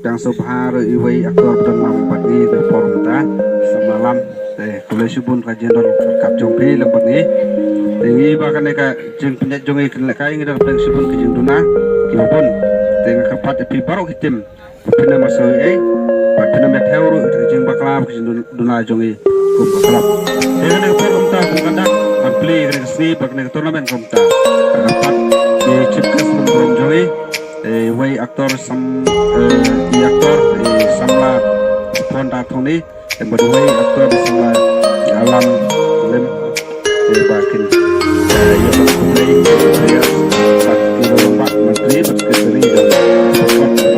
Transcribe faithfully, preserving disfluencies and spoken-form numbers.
Dang sngewbha ruh iwei i actor ba don lang bad ngi ha ka por mynta, samla lam. Te khublei shibun ka jingdon ryngkat jong phi lang bad ngi. Te ngi ba kane ka jingpynïaid jong ngi kane ka ngi don pynlong shibun ka jingduna kiba bun. Te nga kyrpad ïa phi baroh ki team ba phin ym ïa sngewthuh ei bad phin ym ïa thew ruh ïa ka jingbakla bad ka jingduna jong ngi kum ka club. Te kane ka por kumta kum ka dak ban plie kane ka sngi bad kane ka tournament kumta. Nga kyrpad ïa i chief guest ba burom jong ngi, eh, iwei i actor sam, eh, i actor, eh, samla Pon Da Thongni, eh, bad iwei i actor samla Alam Lim, eh, ba kin, eh, ïa ba khublei, eh, bad ki rangbah myntri bad secretary jong